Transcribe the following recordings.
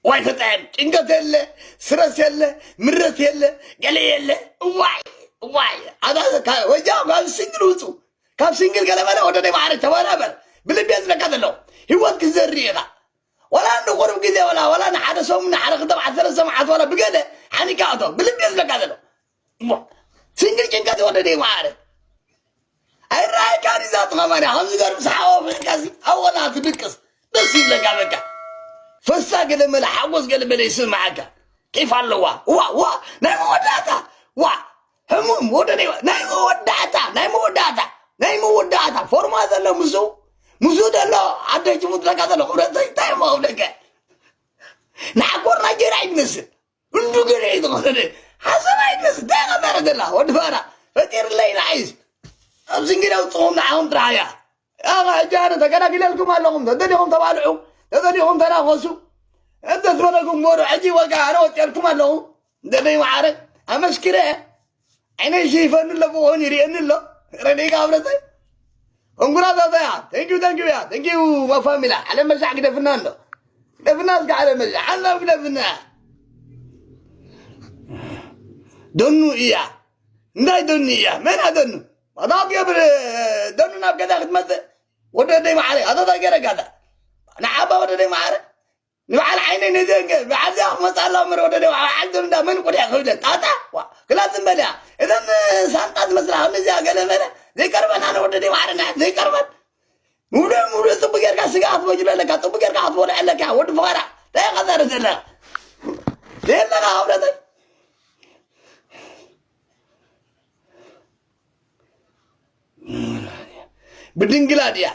ዋይ ክጥዕም፣ ጭንቀት የለ፣ ስረስ የለ፣ ምረት የለ፣ ገለ የለ። እዋይ እዋይ። ኣታ ወጃ ካብ ሲንግል ውፁ፣ ካብ ሲንግል ገለ በለ። ወደ ደይ ማዕረ ተበራበር። ብልቤ ዝለካ ዘሎ ህይወት ክዘሪ ኢኻ። ወላ ንቁሩብ ግዜ፣ ወላ ወላ ንሓደ ሰሙን፣ ንሓደ ክልተ መዓልቲ፣ ሰለስተ መዓልቲ፣ ወላ ብገለ ሓኒካ ኣቶ ብልቤ ዝለካ ዘሎ። እሞ ሲንግል ጭንቀት ወደ ደይ ማዕረ ኣይረኣየካን እዩ። እዛ ተኸማንያ ከምዚ ገርም ሰሓቦ ፍቕርካሲ ኣብ ወላ ትድቅስ ደስ ይብለካ። በቃ ፈሳ ገለ መለ፣ ሓጎስ ገለ መለ ይስምዓካ። ኬፍ ኣለዋ። ዋ ዋ፣ ናይ መወዳእታ። ዋ፣ ሕሙም ወደ ደይ፣ ናይ መወዳእታ፣ ናይ መወዳእታ፣ ናይ መወዳእታ። ፎርማ ዘሎ ምስኡ፣ ምስኡ ዘሎ ኣደ ጅሙት ለካ ዘሎ ክብረተይ እንታይ እሞ ክብለካ። ንዓኮር ናይጀርያ ይመስል። እንዱ ገለ እዩ ዝኾነ። ሓሰብ ኣይመስል። እንታይ ቀጠረ ዘላ ወዲ ፋራ። ፈጢርለይ ንዓይስ። ኣብዚ እንግዲህ ኣውፅኦም ንዓኹም ጥራሕ እያ። ኣኻ ሕጂ ኣነ ተገላጊለልኩም ኣለኹም። ተደሊኹም ተባልዑ፣ ተደሊኹም ተናኸሱ። እንተ ዝበለኩም እምበሩ፣ ሕጂ በቃ ኣነ ወፂአልኩም ኣለኹ። እንደ ደይ መዓረ ኣመስኪረ እየ። ዓይነይ ሽይፈኒ ኣሎ፣ ብኾን ይርእየኒ ኣሎ። ረድኤካ ኣብረተይ። ኮንግራታታ እያ። Thank you, thank you እያ። Thank you፣ ማ ፋሚላ። ዓለም መሻዕ ግደፍና ኣሎ። ግደፍና እስከ ዓለም መሻዕ። ሓሳብ ግደፍና። ደኑ እያ። እንታይ ደኑ እያ? መን እያ ደኑ? ኣታ ክትገብር ደኑ ናብ ገዛ ክትመጽእ? ወደ ደይ መዓረ። ኣታ እንታይ ገይረካ ኣታ? ንዓባ ወደ ደይ መዓረ? ንበዓል ዓይነይ ነዘንገ፣ በዓል እዚኣ ክመጽእ ኣለዋ እምበር ወደ ደይ መዓረ። በዓል ደኑ እንዳ መን ቁድያ ክብደት? ኣታ? ዋ፣ ክላ ዝም በል እያ። እዘን ሳንጣ ዝመስላ ከምዚኣ ገለ መለ ዘይቀርበን ኣነ ወደ ደይ መዓረ ናይ ዘይቀርበን። ሙሉ ሙሉ ጽቡቅ ጌርካ ስጋ ክትበጅሎ ኣለካ፣ ጽቡቅ ጌርካ ክትበልዖ ኣለካ። ወዲ ፈኸራ፣ እንታይ ኢኻ ዘረ ዘለኻ? የለኻ ኣብረተይ። ብድንግላ ድያ?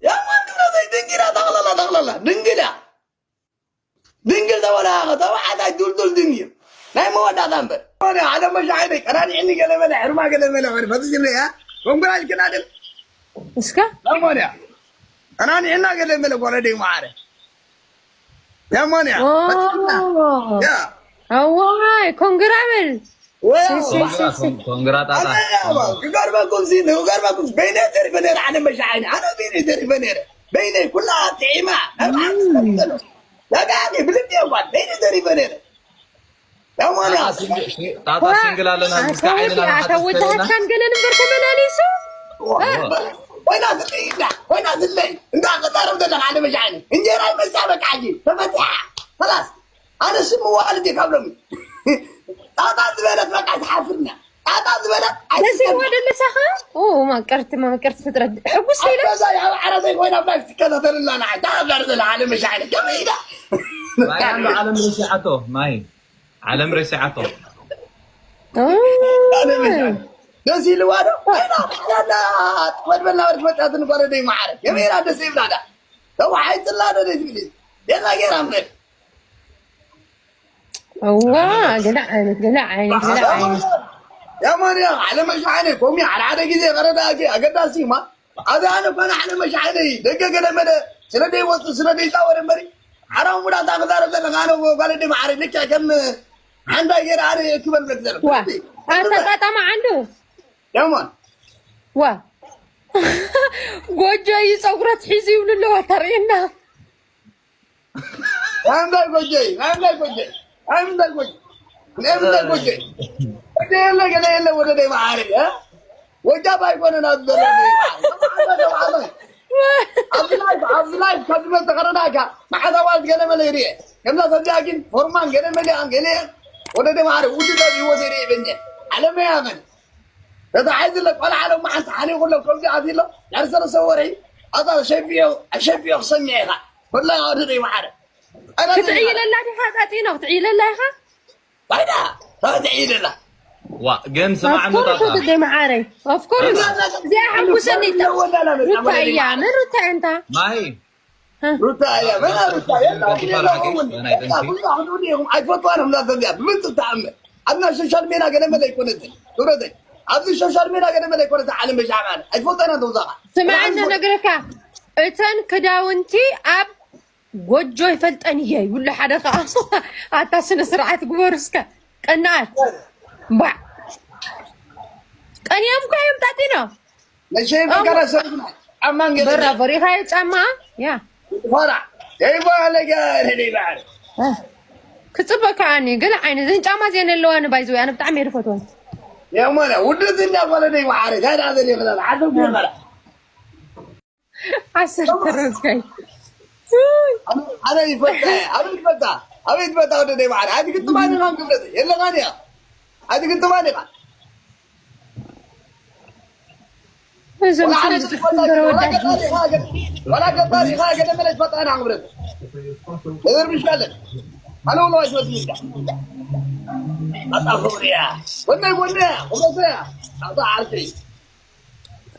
ያማን ክብረተይ ድንግላ፣ ጠቕላላ፣ ጠቕላላ፣ ድንግላ። ድንግል ተበላ፣ ተባዕታይ ዱልዱል ድንግል። ናይ መወዳእታ እምበር። ሆነ፣ ዓለም መሻ ዓይነይ፣ ቀናኒዕኒ ገለ መለ፣ ሕርማ ገለ መለ፣ ወደ ፈትሽ እያ። ኮንግራጅ ክናድም። እስከ ለሞንያ። ቀናኒዕና ገለ መለ፣ ጓለ ደይ መዓረ። ለሞንያ። ኦ። ፈትሽና። ያ። ኣዋይ፣ ኮንግራ በል። ዋው። ሲ፣ ሲ፣ ሲ፣ ሲ። ኮንግራ ጣጣ። ኣነ ያባ፣ ክገርመኩም ሲ፣ ክገርመኩም ሲ። በይነ ተሪፈ ነይረ፣ ዓለም መሻ ዓይነይ። ኣነ በይነ ተሪፈ ነይረ። በይነ ኩላ ጥዒማ። እም። ለጋኒ ብልቢ እኳ በይነ ተሪፈ ነይረ። ለሞንያ። ጣጣ ሲንግ-፣ ሲ-፣ ጣጣ ዋ፣ ሲንግል ኣለና፣ እስከ ኣታ ዓይንና ወዲ፣ ኣታ ወዲ ንሓስስ ዘለና። ሃብታም ገለ ንበር ተመላሊሱ። ዋ፣ እ። ኮይና ዝለይ እንዳ፣ ኮይና ዝለይ። እንዳ ቀዛረብ ዘለኻ ዓለም መሻ ዓይነይ። እንጀራ ይመጻ በቃ ሕጂ። ተፈትሓ። خلاص። ኣነ ስም መዋልድ እየ ካብ ሎሚ። ጣጣ ዝበለት በቃ ትሓፍርና። ጣጣ ዝበለት ደስ ኣይትከፍል። ይወደልሳኻ? ኦ፣ ማቀርቲ፣ ማቀርቲ ፍጥረት። ሕጉስ ኢለ። ኣበዛ ያው ዓረተይ ኮይና ብላይ ትከታተልና ንዓ። ዳር ዳር ዘላ ዓለም መሻዕለ። ከመይ ኢላ? ማይ ዓለም ረሲዓቶ፣ ማይ። ዓለም ረሲዓቶ። ኦ። ዓለም መሻዕለ። ደስ ኢልዋ ዶ? ኮይና፣ ኮይና፣ ጥበድ በላ ወርቅ መጣትን ጓለ ደይ መዓረ። ከመይ ኢላ ደስ ይብላ ዳ? ተዋሓይጥላ ዶ ደይ ትብሊ? የላ ጌራ እምበር። እዋ፣ ገለ ዓይነት፣ ገለ ዓይነት፣ ገለ ዓይነት። ያ ማርያም፣ ዓለም መሻዕለ፣ ኮሚ፣ ሓደ ሓደ ግዜ ቀረዳ፣ ኣገ-፣ ኣገዳሲ፣ ማ፣ ኣዚ ኣነ ኮነ ዓለም መሻዕለ፣ ደገ ገለ መለ፣ ስለ ደይ ወጽእ፣ ስለ ደይ ጻወር እምበሪ፣ ሓራም ሙዳት ኣክዛረብ ዘለኻ፣ ኣነ ጓለ ደይ መዓረ፣ ልክዕ ከም ሓንዳ ገይረ ኣነ ክበል ብለክ ዘለኹ። ዋ፣ ኣንተ ጣጣማ ዓንዱ። ያ ማን። ዋ። ጎጆ እዩ ጸጉረት ሒዙ ይብሉ ኣለዋ፣ ተርእየና። ኣምዳይ ጎጆ፣ ኣምዳይ ጎጆ፣ ኣምዳይ ጎጆ፣ ኣምዳይ ጎጆ። ጎጆ የለ፣ ገለ የለ፣ ወደ ደይ መዓረ፣ እ? ወጃብ ኣይኮነን ኣብ ዘሎ ደይ መዓረ። ኣብዚ ላይፍ፣ ኣብዚ ላይፍ ካብ ዝመጽእ ከረዳካ፣ መዓት ኣዋልድ ገለ መለ ይርኤ። ከምዛ ሰብዚኣ ግን ፎርማን ገለ መሊኣን ገለ ወደ ደይ መዓረ፣ ውድድ ኣብ ህይወት ይርኤ በኛ። ዓለመያ መን? ተታሒዙ ኣሎ፣ ቆልዓ ሎሚ ሓንቲ ሓኒቑ ኣሎ፣ ከምዚ ኣትዩ ኣሎ። ድሕሪ ሰለስተ ወርሒ፣ ኣታ ሸቢዑ፣ ሸቢዑ ክሰሚዐ ኢኻ። ወላሂ ወዲ ደይ መዓረ። ኣረ ክትዕይለላ ዲኻ ጣጢኖ? ክትዕይለላ ኢኻ? ባይዳ፣ ኣረ ትዕይለላ። ዋ፣ ግን ስማዕ Of course፣ ጣጣ። ወዲ ደይ መዓረይ። Of course። ጣጣ። እዚኣ ሓጉሰኒ። ወላ፣ ወላ፣ ወላ፣ ሩታ እያ። መን ሩታ እያ እንታ? ማይ። ሩታ እያ፣ መን ሩታ እያ? ከንቲባ ርሓቂ፣ ናይ ጥንቲ። ኩሉ፣ ኩሉ ኢኹም ኣይትፈልጥዋን እዛ ሰብ እዚኣ፣ ብምንታይ ተኣምር? ኣብና ሶሻል ሜድያ ገለ መለ ኣይኮነትን። ክብረተይ፣ ኣብዚ ሶሻል ሜድያ ገለ መለ ኣይኮነትን፣ ዓለም በሻዕማን። ኣይትፈልጥዋን ተውዛኻ። ስማዕ፣ እንደ ነግረካ፣ እተን ክዳውንቲ ኣብ ጎጆ ይፈልጠን እየ ይብሉ ሓደ ኸዓ። ኣታ ስነ ስርዓት ግበሩ እስከ። ቀናት። ባዕ። ቀንዮም እኮ እዮም ጣጢኖ። መሸይ በቃ ራስህ ጫማን ገለ በራ በሪኻ ጫማ። ያ። ፈራ። ይባለ ጋር ሄደ ይባል። ክጽበ ከዓኒ ገለ ዓይነት እዘን ጫማ እዚአን ኣለዋኒ ባይዘወይ ኣነ ብጣዕሚ እየ ዝፈትወን። የሞነ ውድት እንዳበለ ደይ መዓረ ታዳ ዘለ ይኽላል ዓሰብ ይኽላል ዓሰርተ ረዝጋይ ኣነ ይፈታ ኣነ ይፈታ ኣበይ ትፈታ ወደ ደይ መዓረ ኣቲ ክትማኒ ማን ክብረት የለኻን እያ ኣቲ ክትማኒ ኢኻ እዞም ولا ስም على ዝጽሕፉ ገረ ወዳድ ولا قبالي خاجة ولا قبالي خاجة أنا ملك فطان عمرك غير مش قال لك أنا والله شو اسمك أطلع خبريا ولا يقول لي خبرتيا أطلع عرفي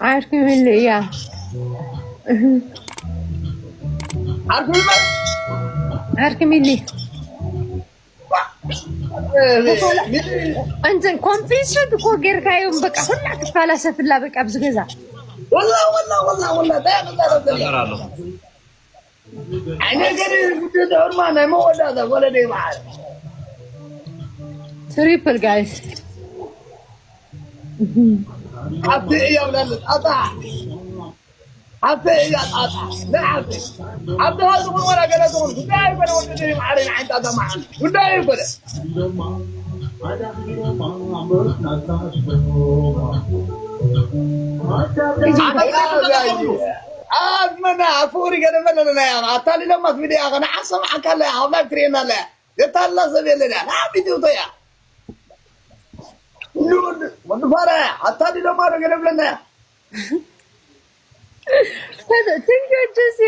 ዓርኪ ይብል እያ عرفي ما ዓርኪ ሚሊ እንትን ኮንፊሽን እኮ ጌርካዮም በቃ ሁላ ክትፋላሰፍላ በቃ ኣብዚ ገዛ والله والله والله والله لا يقدر ነገር ኣሎ عيني قال لي قلت له عمر أنا ما وداته ولا دي معاه ትሪፕል ጋይስ عبد إيه يا ولد أطلع عبد إيه يا أطلع لا عبد عبد هذا هو ولا قال لهم قلت له أيوة أنا وديتني معاه عند هذا معاه قلت له أيوة ኣዝመና ኣፉሪ ገለ መለለና ያ ኣታሊ ለማት ሚድያ ከነ ሓሰብ ሓካለ ኣብ ላይፍ ትርእየና ኣለያ የታላ ሰብ የለና ንዓቢት ውቶ እያ ወዲ ፋራ ኣታሊ ለማዶ ገለ ብለና ትንጆ ጀሴ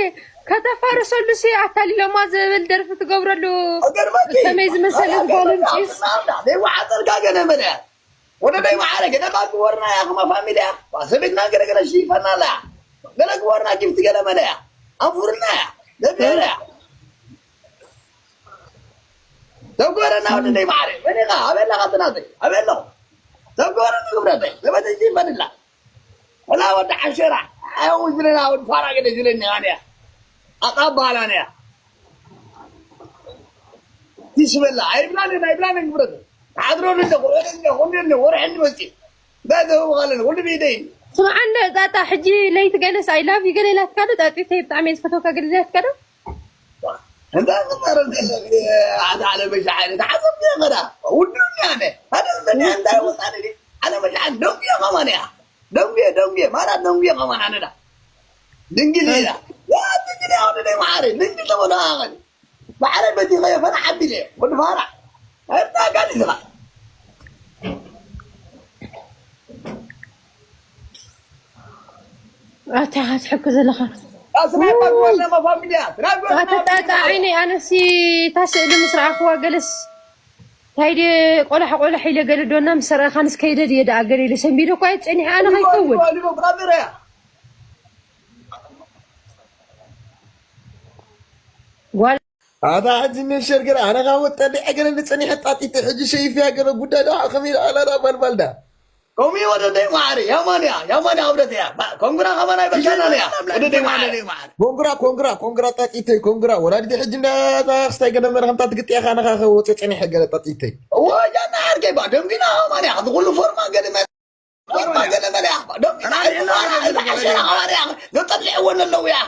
ከተፋርሰሉ ሲ ኣታሊሎማ ዝብል ደርፊ ትገብረሉ ከመይ ዝመሰለት ጓል ኣምፂስ ዘይወዓፀልካ ገለ መለ ወደ ደይ ማዓረ ገለ ባግወርና ያ ከማ ፋሚልያ ሰቤትና ገለ ገለ ሽይፈና ኣላ ገለ ግወርና ጊፍት ገለ መለ ያ ኣንፉርና ያ ደብረ ያ ተጎረና ወደ ደይ ማዓረ መኔኻ ኣበላ ኻትናተይ ኣበሎ ተጎረና ግብረተይ ለበተይ ሽይፈንላ ولا ود عشرة أو زلنا ود فارق اللي زلنا أنا أقابل أنا تسبلا أيبلان أيبلان قبرت تعذرون إنه وين إنه وين إنه ورح إنه وسي هذا هو غلن ولا بيدين ስምዓለ ጣጣ ሕጂ ለይቲ ገለስ ኣይ ላቭ ዩ ገለ ኢላትካ ዶ ጣጢተይ ብጣዕሚ እየ ዝፈትወካ ገለ ኢላትካ ዶ እንዳ ሓደ ዓለ መሻዓል ተዓዘብ ገዳ ውዱን ያነ ሓደ ዘኛ እንታይ ወጣን ዲ ዓለ መሻዓል ደንጉየ ከማን ያ ደንጉየ ደንጉየ ማራ ደንጉየ ከማን ኣነዳ ድንግል ያ ያ ድንግል ያ ወደ ማዓረ ድንግል ተበላ ኣኸል ማዓረ በቲ ከየ ፈና ሓቢለ ወድ ፋራ እታ ጋሊ ዝባ ኣታ ትሕኩ ዘለኻ ስናይ ባግወርና መፋሚልያ ስናይ ኣታ ጣጣ ዓይነይ ኣነሲ እታ ስእሊ ምስ ረኣኽዋ ገለስ እንታይ ድየ ቆላሕ ቆላሕ ኢለ ገለ ዶና ምስ ረኣኻ ንስ ከይደ ድየ ደኣ ገለ ኢለ ሰንቢደ እኳ እየ ጸኒሐ ኣነ ከይከውን ብራዘር እያ ጓል ኣታ ሕጂ ምን ሸርግር ኣነ ካብ ወጠሊዐ ገለ ንጸኒሐ ጣጢተ ሕጂ ሸይፍያ ገለ ጉዳይ ደዋ ከመይ ኣላዳ ባልባልዳ ኮሚ ወደ ደይ ማዓሪ ያማንያ ያማንያ ወደ ተያ ኮንግራ ከማና ይበሻና ያ ወደ ደይ ማዓሪ ኮንግራ ኮንግራ ኮንግራ ጣጢተይ ኮንግራ ወላዲተ ሕጂ እንዳታ ክስታይ ገለ መረ ከምታ ትግጥያ ካነኻ ከወፀ ጸኒሐ ገለ ጣጢተይ ወጃና ዓርከይ ባ ደምጊና ማንያ ዝኩሉ ፎርማ ገለ መ ፎርማ ገለ መለ ያ ደምጊና ነጠልዕወን ኣለዉ ያ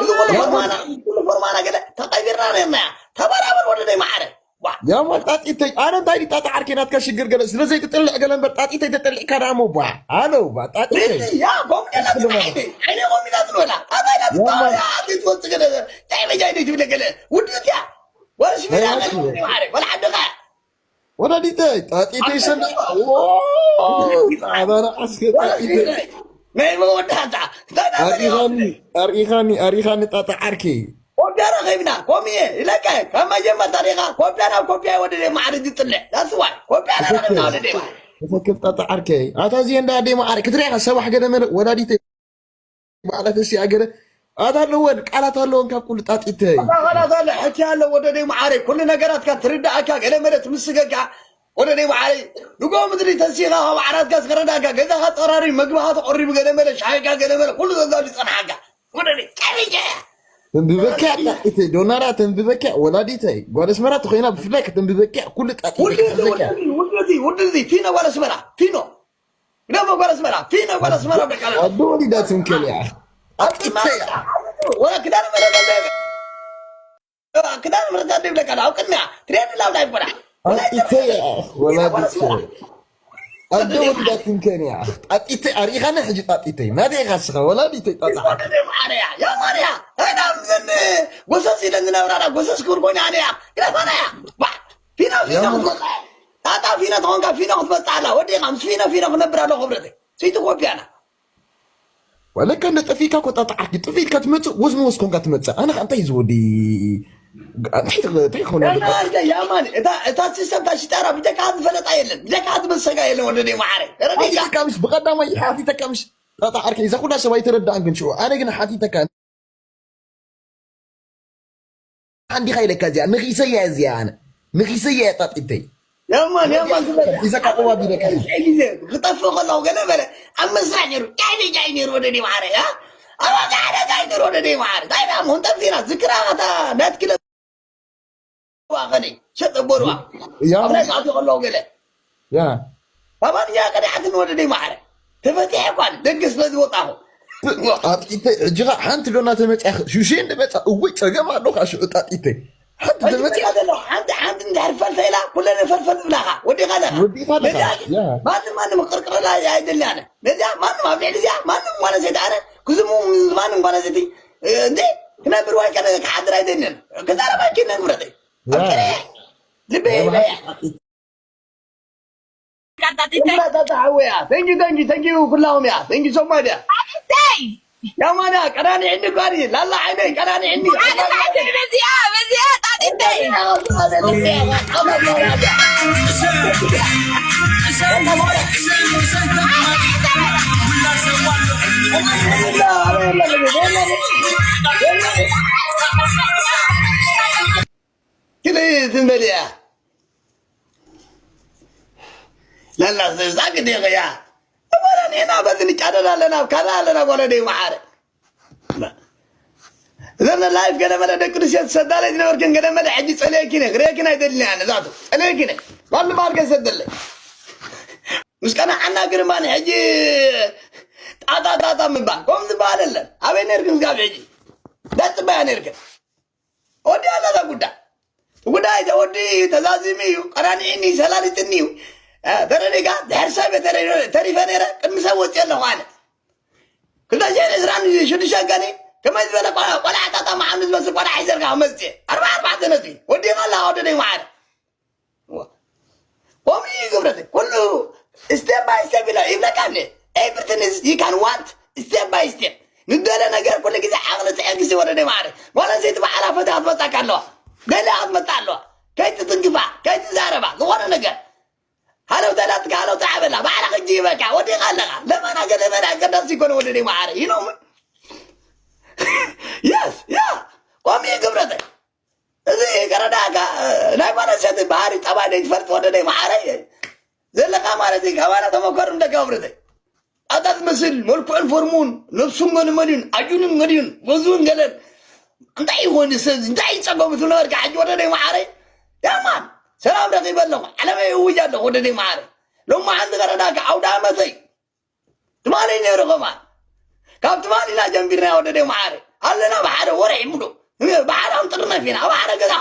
እዚ ኩሉ ፎርማና ኩሉ ፎርማና ገለ ተቀቢርና ነርና ያ ተበራበር ወደ ደይ ማዓሪ ያማ ጣጢተይ ኣነ እንታይ ጣጣ ዓርከይ ናትካ ሽግር ገለ ስለ ዘይትጥልዕ ገለ እምበር ጣጢተይ ተጠሊዕካ ደኣ ሞ ቧ ኣሎ ባ ጣጢተይ ያ ኮሚቴ ላ ትበላ ዓይነ ዓይነ ኮሚቴ ላ ትበላ ኣባይ ላ ትበላ ያ ቤት ወጥ ገለ ታይ በጃ ይደጅ ብለ ገለ ውድት ያ ወርሽ ቢላ ገለ ማረ ወላ ዓድኻ ወላዲተይ ጣጢተይ ሰምዕ ኣባና ዓስከ ጣጢተይ ናይ መወዳእታ ኣሪኻኒ ኣሪኻኒ ኣሪኻኒ ጣጣ ዓርከይ ኮፒያ ረኺብና ኮሚየ ኢለካ ካብ መጀመርታ ዲኻ ኮፒያ ናብ ኮፒያ ወደ ማዕሪ ዝጥልዕ ዳስዋይ ኮፒያ ረኺብና ወደ ተፈክር ጣጣ ዓርከይ ኣታ እዚ እንዳ ኣደ ማዕሪ ክትሪያ ሰባሕ ገለ መለ ወላዲተ ባዕላት እሲ ኣገረ ኣታ ኣለወን ቃላት ኣለወን ካብ ኩሉ ጣጢተይ ቃላት ኣለ ሕኪ ኣለ ወደ ደይ ማዕሪ ኩሉ ነገራትካ ትርዳእካ ገለ መለ ትምስገካ ወደ ደይ ማዕሪ ንጎ ምድሪ ተሲኻ ካብ ዓራትካ ዝኸረዳካ ገዛኻ ጠራሪ መግብኻ ተቆሪቡ ገለ መለ ሻሂካ ገለ መለ ኩሉ ዘዛሉ ዝጸናሓካ ተንብበኪያ ጣጢተይ ዶናራ ተንብበኪያ ወላዲተይ ጓል ኣስመራ ተኮይና ብፍላይ ከተንብበኪያ ኩሉ ጣጢተይ ክትሕዘኪያ ውድዚ ፊኖ ጓል ኣስመራ ፊኖ ግደፎ ጓል ኣስመራ ፊኖ ጓል ኣስመራ በቃ ኣዶ ወሊዳ ትንከል እያ ጣጢተይ ወላ ክዳን መለለ ክዳን ምርጫ ይብለካ ኣሎ። ኣብ ቅድሚያ ትሬድ ላብ ላይ ይኮና። ኣጢተይ ወላዲት ኣደ ወሊዳትንከን እያ። ጣጢተይ ኣርኢኻኒ ሕጂ ጣጢተይ። ናተይ ኢኻ ንስኻ ወላዲተይ ጣጣ። ወደ ማርያ፣ ያ ማርያ። ኣይዳ ምዘን ጎሰስ ኢለን ዝነብራ ዳ ጎሰስ ክብል ኮይና ኣነ እያ። ግደፋና እያ። ባ፣ ፊኖ፣ ፊኖ ያ ክትመጣ። ጣጣ ፊኖ ተኾንካ ፊኖ ክትመጣ ኣላ። ወዲኻ ምስ ፊኖ፣ ፊኖ ክነብር ኣለኹ ክብረተይ። ስይቲ ኮፒያና። ወለካ እንደ ጠፊእካ እኮ ጣጣ ዓርኪ፣ ጥፊ ኢልካ ትመጽእ፣ ወዝ ንወዝ ኮንካ ትመጽእ። ኣነ ከ እንታይ ዝወዲ እንታይ ትኽ-፣ እንታይ ክኾን ኣለካ? ያማን፣ ያማን፣ እታ፣ እታ ሲስተም እታ ሽጣራ ብጀካ ዝፈለጣ የለን። ብጀካ ዝመሰጋ የለን ወደደይ መዓረይ። ተረዲእካ? ሓቲተካ ምሽ ብቐዳማይ ሓቲተካ ምሽ ጣጣ ዓርከይ፣ እዛ ኩላ ሰብ ኣይተረዳእን ግን ሽዑ። ኣነ ግን ሓቲተካ። ሓንዲኻ ኢለካ እዚኣ፣ ንኺሰያ እዚኣ ኣነ። ንኺሰያ እያ ጣጢተይ። ያማን፣ ያማን፣ ዝበለ። ኢሰካ ቆባ ቢለካ። ሻይ ግዜ ክጠፍእ ከለኹ ገለ በለ። ኣብ መስርሕ ነይሩ። ጫይ ጫይ ነይሩ ወደደይ መዓረይ፣ ያ? ኣብ ሓደ ጫይ ነይሩ ወደደይ መዓረይ። እንታይ ደኣ፣ ምኹን ጠፊእና። ዝክራ ኸታ ናይት ክለብ ዋኸኒ። ሸጠ ቦርዋ። ያ። ኣብ ናይ ሰዓቱ ከለኹ ገለ። ያ። ባባን እያ ቀዲሓትን ወደደይ መዓረ። ተፈቲሐ እኳ ደገ ስለ ዝወጣኹ። ኣጥቂተይ፣ ሕጂ ኸ ሓንቲ ዶ እናተመጽያ ኸ-፣ ሹሼ እንድመጻ፣ እውይ፣ ጸገም ኣሎ ኸ ሽዑ ጣጢተይ። ሓንቲ ሕጂ ተመጽያ። በላ ዘሎ፣ ሓንቲ፣ ሓንቲ እንድሕር ፈልፈል ኢላ፣ ኩለን ፈልፈል ዝብላኻ፣ ወዲኻ ኣለኻ። ወዲኻ ኣለኻ። ነዚኣ ግን ያ። ማንም፣ ማንም ክቕርቅረላ ኣይደሊ ኣነ። ነዚኣ ማንም ኣብ ልዕሊ እዚኣ፣ ማንም ጓል ኣንስተይቲ ኣነ፣ ክዝሙ ማንም ጓል ኣንስተይቲ፣ እ፣ እንዴ፣ ክነብር ወይ ከነ ክሓድር ኣይደልን። ክዛረብ ኣይክእልን ንብረተይ። ያ። ኣብ ጥረ ልበይ ያ። ይበያ። ጣጣ ቲተይ። ጣጣ ሓወያ። Thank you, thank you, thank you ኩላሁም እያ። Thank you so much እያ። ጣጢተይ። ያማና ቀዳኒ ዕኒ ጓሪ ላላ ዓይነይ ቀዳኒ ዕኒ። ሓደ ሰዓት በዚኣ፣ በዚኣ ጣጢተይ። ክልእ ትንበል እያ። ላላ ዘዛ ግዴ እያ። እወላ ኔና በዚ ንጫደድ ኣለና፣ ኣብ ካልእ ኣለና፣ ጓለ ደይ መዓረ። እዘን ላይፍ ገለ መለ ደቂ ኣንስትዮ ትሰዳለይ ዝነበርክን ገለ መለ ሕጂ ጸለየኪነ፣ ክርእየኪን ኣይደልን እያ ነዛቱ። ጸለየኪነ። ባሉ ባርከ ሰደለይ። ምስ ቀናዓና ግርማን ሕጂ ጣጣ ጣጣ ምባል፣ ከምኡ ዝበሃል የለን። ኣበይ ነርክን ስጋብ ሕጂ? ዳጽባያ ነርክን። ወዲ ኣለዛ ጉዳይ። ጉዳይ ተወዲ ተዛዚሙ እዩ። ቀናኒዕኒ ሰላሊጥኒ እዩ። እ፣ ተረዲእካ? ድሕሪ ሰብ ተረ-፣ ተሪፈ ነይረ፣ ቅድሚ ሰብ ወፂአ ኣለኹ ኣነ። ክልተ ሽሕን ዕስራን ሽዱሽተ ገኒ፣ ከመይ ዝበለ ቆ-፣ ቆልዓ ጣጣ መዓኑ ዝመስል ቆልዓ ሒዘልካ መፅእ። ኣርባዓ ኣርባዕተ ነጥቢ። ወዲእኻ ኣለኻ ወደደይ መዓረ። ዋ። ከምኡ እዩ ግብረተይ። ኩሉ step by step ኢለ ይብለካ እንዴ? Everything is you can want step by step። ንደለ ነገር ኩሉ ግዜ ዓቕሊ ትዕግስቲ ወደደይ መዓረ። ጓል ኣንስተይቲ ባዕላ ፈትያ ክትመጻካ ኣለዋ። ደልያ ክትመጻ ኣለዋ። ከይትትንክፋ፣ ከይትዛረባ፣ ዝኾነ ነገር። ሃለው ተላትካ፣ ሃለው ተዓበላ። ባዕላ ክጂ ይበካ፣ ወዲኻ ኣለኻ። ለመና ገለ መና ኣገዳሲ ይኮነ ወደደይ መዓረ። You know me? Yes, yeah። ከምኡ እዩ ግብረተይ። እዚ ገረዳካ ናይ ጓል ኣንስተይቲ ባህሪ ጠባይ ዘይትፈልጥ ወደደይ መዓረይ ዘለካ ማለት እዩ። ካባና ተመከሩ እንደ ገብርተይ ኣታ ትመስል መልክዑን ፎርሙን ነብሱን ገለመልዩን ኣጁንን ገዲዩን ገዝኡን ገለን እንታይ ይኾን ሰብ እንታይ ይጸገሙ ትብሎ ወርቂ ሓጂ ወደደይ መዓረይ ያማን ሰላም ረኺበ ኣለኹ ዓለመይ እውጅ ኣለኹ ወደደይ መዓረይ ሎማ ሓንቲ ገረዳካ ኣውደ ዓመተይ ትማሊ ነይሩ ከማን ካብ ትማሊ ኢና ጀምቢርና ወደደ መዓረ ኣለና ብሓደ ወርሒ ሙሉ ብሓደ ክንጥርነፍ ኢና ኣብ ሓደ ገዛ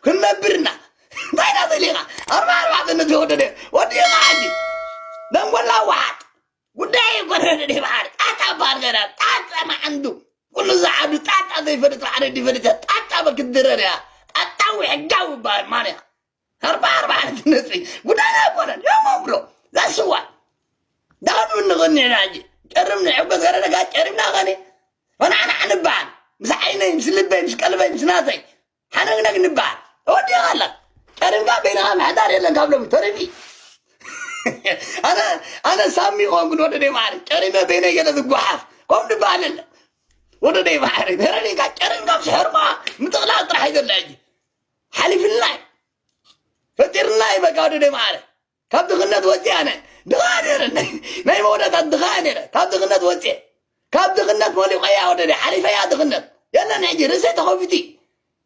ክነብርና እንታይ ኢና ዘሊኻ ኣርባ ኣርባዕተ ነቲ ወደደ ወዲኻ ዓዲ ደንጎላ ዋሓጥ ጉዳይ ይኮነ ወደደ መዓረ ጣጣ ባርገና ጣጣ መዓንዱ ኩሉ ዝዓዱ ጣጣ ዘይፈልጥ ሓደ ዲፈልጥ ጣጣ በክድረር እያ ጣጣዊ ሕጋዊ ይበሃል ማን እያ ኣርባ ኣርባ ነጥቢ ጉዳይና ኣይኮነን። ዮም ብሎ that's why ዳኑ እንቕኒ ኢና ሕጂ ጨርም ንሕጎስ ገረደጋ ጨሪምና ኸኒ ፈናዕናዕ ንበሃል ምስ ዓይነይ ምስ ልበይ ምስ ቀልበይ ምስ ናተይ ሓነግነግ ንበሃል ተወዲኻ ኣላ ጨሪምካ በይንኻ ምሕዳር የለን ካብ ሎሚ ተሪፊ ኣነ ኣነ ሳሚ ኾንኩ ንወደደይ ማዕረ ጨሪመ በይነይ ገለ ዝጓሓፍ ከም ንበሃል የለን ወደደይ ማዕረ ተረዲእካ ጨሪምካ ምስ ሕርማ ምጥቕላል ጥራሕ እዩ ዘሎ ሕጂ ሓሊፍልና እዩ ፈጢርና እዩ በቃ ወደደይ ማዕረ ካብ ድኽነት ወፂእ ኣነ ድኻ ነረ ናይ መወዳታት ድኻ ነረ ካብ ድኽነት ወፂእ ካብ ድኽነት መሊቆያ ወደደይ ሓሊፈያ ድኽነት የለን ሕጂ ርእሰይ ተኸፊቱ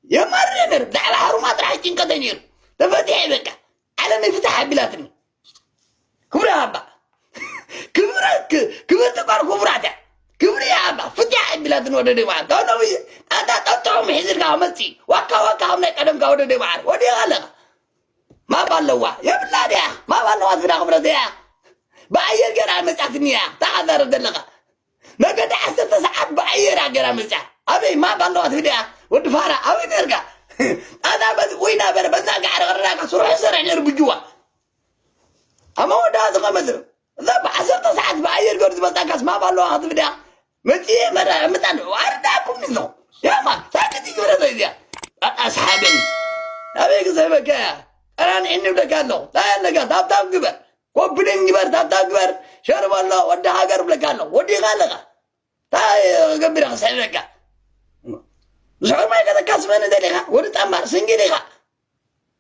የማርር ነር ብዛዕባ ሓሩማ ጥራሕ ጭንቀተይ ነይሩ ተፈቲሐ በቃ ዓለመይ ፍታሕ ኣቢላትኒ ክብረ ኣባ ክብረ ክብርቲ ጓል ክቡራት እያ ክብሪ እያ እባ ፍትያ ኣይብላትን ወደደይ መዓር። ካብ ነብይ ኣታ ጠጥዖም ሒዝልካ መፂ ዋካ ዋካ ካብ ናይ ቀደምካ ወደደይ መዓር ወዲኻ ኣለኻ። ማብ ኣለዋ የብላ ድያ? ማብ ኣለዋ ትብላ ክብረት እያ። ብኣየር ገይራ መፅኣትኒ እያ ታሓዛረብ ዘለኻ። መገዲ ዓሰርተ ሰዓት ብኣየር ገይራ መፅኣ። ኣበይ ማብ ኣለዋ ትብል እያ? ወዲ ፋራ ኣበይ ነርካ? ኣታ በዚ ወይ ናበረ በዛ ጋዕረ ቀረዳካ ስርሑ ይሰርሕ ነይሩ ብጅዋ። ኣማ ወዳ ዝቐመጥ እዛ ብዓሰርተ ሰዓት ብኣየር ገይሩ ዝመፅኣካስ ማብ ኣለዋ ክትብል እያ? መፅየ መራ ምጣን ዋርዳኩም ንዞ ያማ ሳክቲ ግብረ ዘይዚያ ኣስሓብን ኣበይ ክሰበከ ቀራን እንብለካ ኣለኹ። ታይ ኣለካ ታብታብ ግበር ኮፕሊን ግበር ታብታብ ግበር ሸርበሎ ወዲ ሃገር ብለካ ኣለኹ። ወዲኻ ኣለኻ ታይ ክገብር ክስሕበካ? ዝሕር ማይ ከተካስበኒ ደሊኻ ወዲ ጣምባር ስንጊ ዲኻ?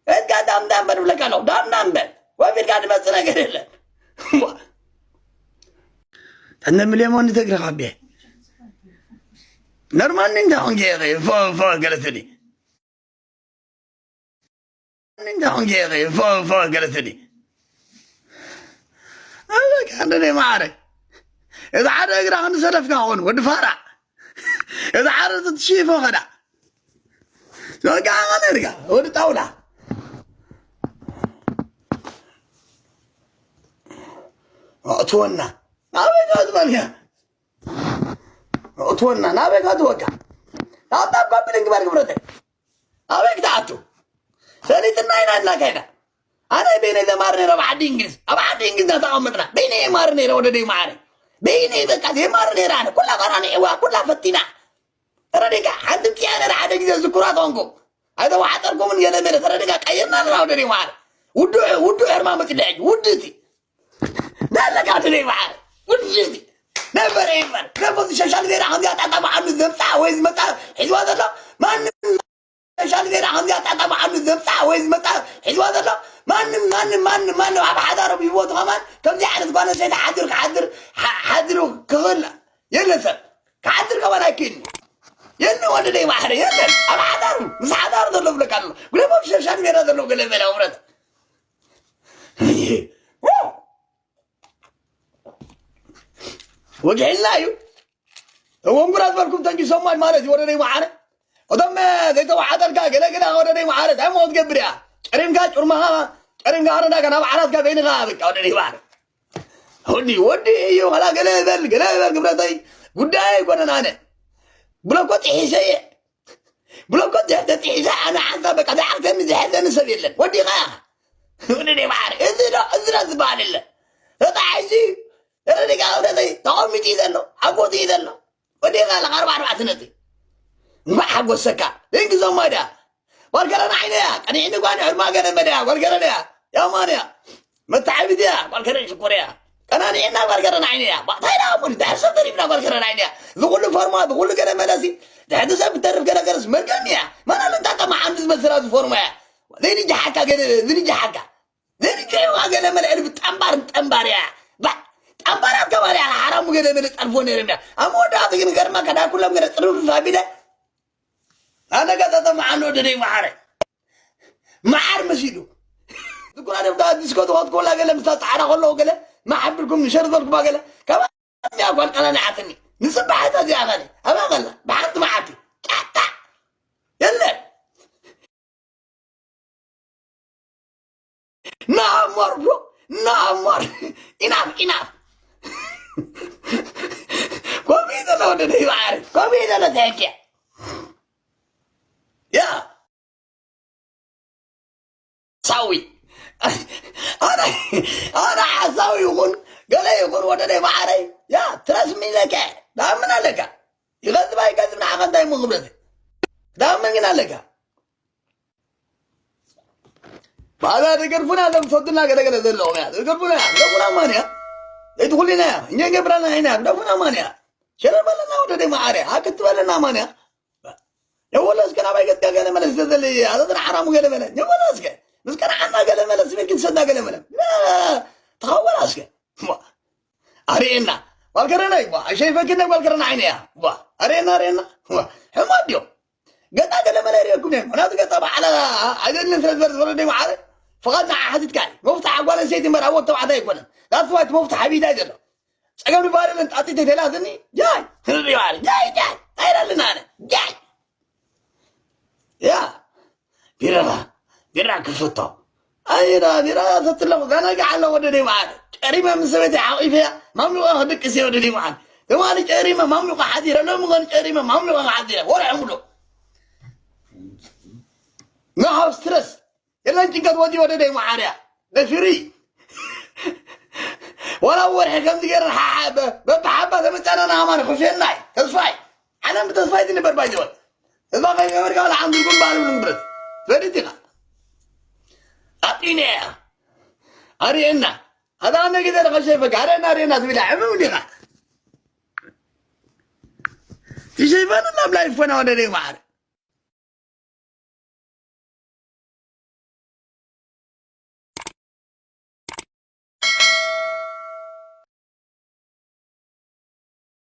እትካ ዳምዳም በል ብለካ ኣለኹ። ዳምዳም በል ወፊድካ ድመፅእ ነገር የለን። እሞ ተነ ሚልዮን ተግሪ ካብየ ነርማኒ እንዳ ሆንጌ ፎ ፎ ገለትኒ እንዳ ሆንጌ ፎ ፎ ገለትኒ ኣለካ እንደ ማዕረ እዚ ሓደ እግራ ክንሰለፍካ ኾን ወዲ ፋራ እዚ ሓደ ትሽፎ ኸዳ ወጋ ኸነርጋ ወዲ ጣውላ ኣእትወና ናበይ ትበልካ ኣእትወና ናበይ ትወጋ ናብታ ኮምፕሊን ግበር ግብረተ ኣበይ ክትኣቱ ሰሊጥና ኢና እናካይዳ ኣነ በይነይ ዘማር ነይረ ኣብ ዓዲ እንግሊዝ ኣብ ዓዲ እንግሊዝ እናተቐመጥና በይነይ የማር ነይረ ወደደይ ማዕረ በይነይ በቃ የማር ነይረ ኣነ ኩላ ቀራኒዕዋ ኩላ ፈቲና ረዲካ ሓንቲ ብፅያ ነይረ ሓደ ግዜ ዝኩራ ኮንኩ ኣይተዋሓጠርኩምን ገለ መለ ተረዲካ ቀይርና ኣለና ወደደይ ማዕረ ውዱዕ ውዱዕ ሕርማ መፅለዐ ውድእቲ ናለካ ድለይ ማዕረ ውድእቲ ነበረ ይበል ነቦዚ ሸሻል ቤራ ከምዚኣ ጣጣ በዓሉ ዘምፃ ወይ ዝመፃ ሒዝዋ ዘሎ ማንም ሻል ሜዳ ከምዚኣ ጣጣ በዓሉ ዘምፃ ወይ ዝመፃ ሒዝዋ ዘሎ ማንም ማንም ማንም ማንም ኣብ ሓዳሩ ብሂወቱ ከማን ከምዚ ዓይነት ጓል ኣንስተይቲ ሓዲሩ ክሓድር ሓ- ሓዲሩ ክኽእል የለን ሰብ ክሓድር ከማን ኣይክእልን የለ ወለደይ ማሕረ የለን ኣብ ሓዳሩ ምስ ሓዳሩ ዘሎ ብለካ ኣሎ ጉለቦም ሸሻል ሜዳ ዘሎ ገለ በላ ውረት ወግዕልና እዩ ወንጉራ ዝበልኩም ተንኪ ሰማን ማለት እዩ ወደደይ መዓረ እቶም ዘይተዋሓጠልካ ገለገለ ወደደይ መዓረ እንታይ ሞ ትገብር እያ ጨሪምካ ጩርማኻ ጨሪምካ ረዳካ ናብ ዓራትካ በይንኻ በቃ ወደደይ መዓረ ወዲ ወዲ እዩ ላ ገለ በል ገለ በል ግብረተይ ጉዳይ ኣይኮነን ኣነ ብለኮ ጥሒሰ እየ ብለኮ ድሕተ ጥሒሰ ኣነ ሓንሳ በቃ ዝዓርተኒ ዝሕዘኒ ሰብ የለን ወዲኻ ኢኻ ወደደይ መዓረ እዚ ዶ እዚ ዶ ዝበሃል የለን ተጣሒሱ ረዲጋ እውነተይ ተቐሚጡ እዩ ዘሎ ሓጎስ እዩ ዘሎ ወዲኻ ኣለኻ ኣርባ ኣርባዕተ ነጥቢ እንኳዕ ሓጎሰካ ደንግዞማ ድያ ጓልከረን ዓይነያ ቀኒዕኒ ጓኒ ዕድማ ገለ መለያ ጓልከረን እያ ያማንያ መተዓቢት እያ ጓልከረን ሽኮር እያ ቀናኒዕና ጓልከረን ዓይነያ ባእታይ ዳ ሙን ድሕር ሰብ ተሪፍና ጓልከረን ዓይነያ ዝኩሉ ፈርማ ዝኩሉ ገለ መለሲ ድሕቲ ሰብ ብተርፍ ገለ ገለስ መርገም እያ መናለንታ ጠማዓም ዝመስላ ዝፎርማ እያ ዘይንጃሓካ ገለ ዝንጃሓካ ዘይንጃሕዋ ገለ መለ ዕልፍ ጠንባር ጠንባር እያ ባ ጠንባራት ከባሪ እያ ሓራሙ ገለ መለ ጠልፎ ነይርም እያ ኣብ መወዳእቱ ግን ገርማ ከዳ ኩሎም ገለ ጥርፍፍ ኣቢለ ኣነ ገጸ ጠማዓን ወደደይ መዓረ መዓር መሲሉ ዝኩራ ደብዳ ዲስኮ ትኾት ኮላ ገለ ምሳ ጻዕዳ ከለዎ ገለ ማሓብርኩም ንሸር ዘልኩማ ገለ ካብ እዚኣ ጓል ቀላኒዓትኒ ንፅባሒታ እዚኣ ኸ ኣበይ ኸላ ብሓንቲ መዓልቲ ጫታ የለን ናሞር ብሮ ናሞር ኢናፍ ኢናፍ ኮሚ ዘሎ ወደ ደይባዓሪ ኮሚ ዘሎ ተሕኪያ ያ ሓሳዊ ኣነ ኣነ ሓሳዊ ይኹን ገለ ይኹን ወደደይ ማዓረይ ያ ትረስሚ ለከ ዳምን ኣለካ ይኸዝብ ኣይከዝብ ንዓኸ እንታይ እሞ ክብረት ዳምን ግን ኣለካ ባዛ ትገርፉና ዘምሰዱና ገለገለ ዘለዎም እያ ትገርፉና እያ ግደፉና ማን እያ ዘይትኹልና እያ እኛ ገብራና ኢና ግደፉና ማን እያ ሸለል በለና ወደደይ ማዓረይ ሃክት በለና ማን እያ የወለ እስከ ናባይ ገጽካ ገለ መለ ዝተዘለየ ኣዘዝና ሓራሙ ገለ መለ የወለ እስከ ምስ ቀናዓና ገለ መለ ስሜት ክትሰዳ ገለ መለ ተኸወላ እስከ ኣርእየና ጓልከረና ይባ ኣይሸይፈክነ ጓልከረና ዓይነ እያ ባ ኣርእየና ኣርእየና ሕማድ ድዮም ገጣ ገለ መለ ይርእየኩም እዮም ምክንያቱ ገጣ በዓላ ኣይደልን ስለ ዝበለ ዝፈረደ መዓረ ፍቓድ ንዓ ሓቲትካ እዩ መፍትሕ ጓል ኣንስተይቲ እምበር ኣወት ተባዕታይ ኣይኮነን ዳስዋይት መፍትሕ ኣብ ኢዳ እዩ ዘሎ ጸገም ድባር የለን። ጣጢት ተላትኒ ጃይ ህዝቢ ይባል ጃይ ጃይ ኣይደልን ኣነ ጃይ ያ ቢራ ቢራ ክፍቶ ኣይዳ ቢራ ሰትለኹ ጋና ገዓለ ወደደይ መዓል ጨሪመ ምስ ሰበይተይ ሓቂፈያ ማሚቆ ክድቅስ እየ ወደደይ መዓል ትማሊ ጨሪመ ማሚቆ ሓዲረ ሎሚ ኮን ጨሪመ ማሚቆ ክሓዲረ ወርሒ ሙሉ ንኻብ ስትረስ የለን ጭንቀት ወዲ ወደደይ መዓርያ ነፊሪ ዋላ ወርሒ ከምዚ ገይረ በብሓባ ተመጫና ንኣማን ክፌናይ ተስፋይ ዓለም ብተስፋይ ትንበር ባይዘወል እዛ ከይገበርካ ወላ ሓንቲ ጉንባር ይብሉ ንብረት ፈሊጥ ኢኻ ኣጢነ እያ ኣርእየና ኣዛ ነጊዘ ከሸይፈካ ኣርእየና ኣርእየና ትብል ሕምም እንዲኻ ትሸይፈን ናብ ላይፍ ኮና ወደደይ መዓር